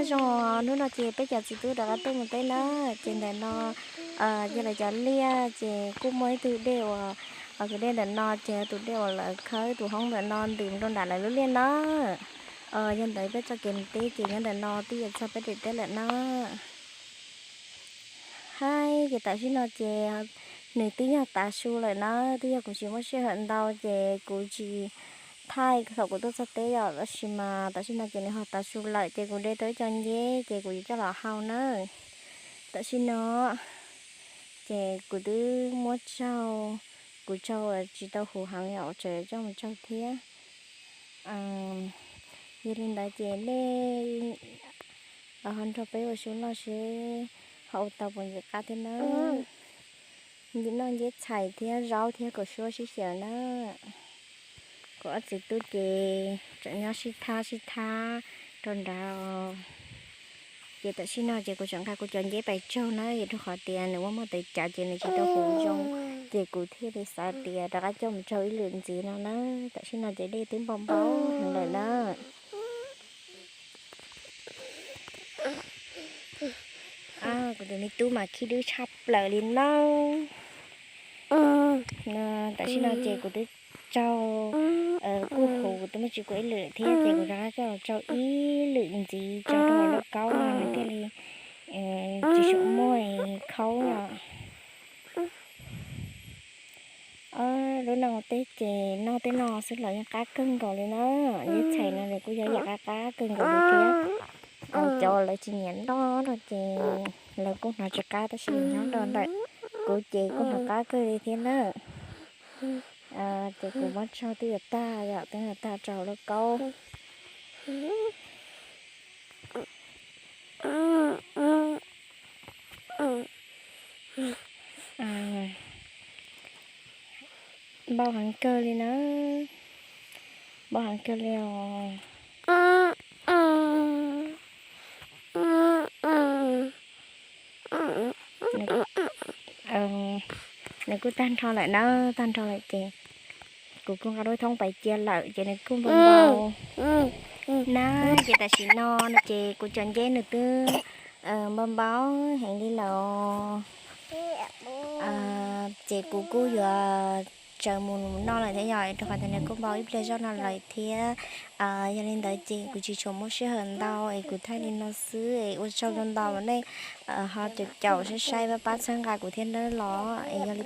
Zoo, hnub no ces peb cov txiv tub rov qab tuaj mus teb na, ces ntawm no yog lawv cov liaj ces kuj muaj ib tug dej uas, tus dej ntawm no ces tus dej uas lawv khawb tus hoob ntawm no ntws rau nram lawv lub liaj na. Yog ntawd peb txoj kev mus teb ces nyob ntawm no twb yuav txog peb daim teb lawm na. Hais ces tam sim no ces nws twb yog tav su lawm na, twb yog kuv tsis muaj sij hawm ntau ces kuv tsis thaij thaum kuv tuaj txog teb yom, tab sis mas tam sim no ces nws ho tav su lawm ces kuv de tau ib co nceb ces kuv yuav coj los hau na. Tam sim no ces kuv twb muab tsaug, kuv tsaug tsis tau huv heev yom, tseem coj mus tsaug thiab. Yog li ntawd ces nej ho nrog peb ua su noj seb ho ua tau puas ntxim qab thiab na. Noj nceb txhais thiab zaub thiab kaum suab sib xyaw na. Kuv ob txiv tub ces tseem nyob sib thab sib thab rau nrad. Ces tam sim no ces kuv tseem nqa kuv cov nceb pais tsaug na, vim rau qhov tias nws muaj muaj tawv cawv ces nws tsis tau huv zoo, ces kuv thiaj li xav tias rov qab coj mus tsaug ib lwm ntxiv no na. Tam sim no ces dej twb npau npau heev lawm na. Kuv tus me tub mas khib dub tshaj plaws li na. Tam sim no ces kuv twb tsaug, kuj huv, kuv twb muab tsis kua ib lwm thiab ces kuv rov qab coj los tsaug ib lwm ntxiv tso rau hauv lauj kaub no nws thiaj li tsis tshua muaj khaub no. Lub no teb ces noj tej no xwb los yeej qab kawg nkaus li na. Nceb txhais no nws kuj yog yam qab qab kawg nkaus li thiab. Cov lawv tsis nyiam noj no ces lawv kuj hnov tsis qab tab sis nyob rau ntawm kuv ces kuj hnov qab kawg li thiab na. Ces kuv muab tsaug twb yuav tag yom, twb yuav tag rau hauv lauj kaub. Npau heev kawg li na, npau heev kawg li os. Nws kuj tag nrho lawm na, tag nrho lawm ces kuv kuj nqa lub thoob pais cia lawm ces nws kuj npau npau na. Ces tam sim no no ces kuv cov nceb nws twb npau npau heev li lawm. Ces kuv kuj yuav tsaws mus noj lawm thiab yom, rau qhov tias nws kuj npau ib pliag zoj no lawm thiab. Yog li ntawd ces kuv tsis tshua muaj sij hawm ntau es kuv thaij li no xwb es ua tsaug ntau ntau nej ho caum caum saib saib pab pab txhawb nqa kuv thiab nawb los es yog li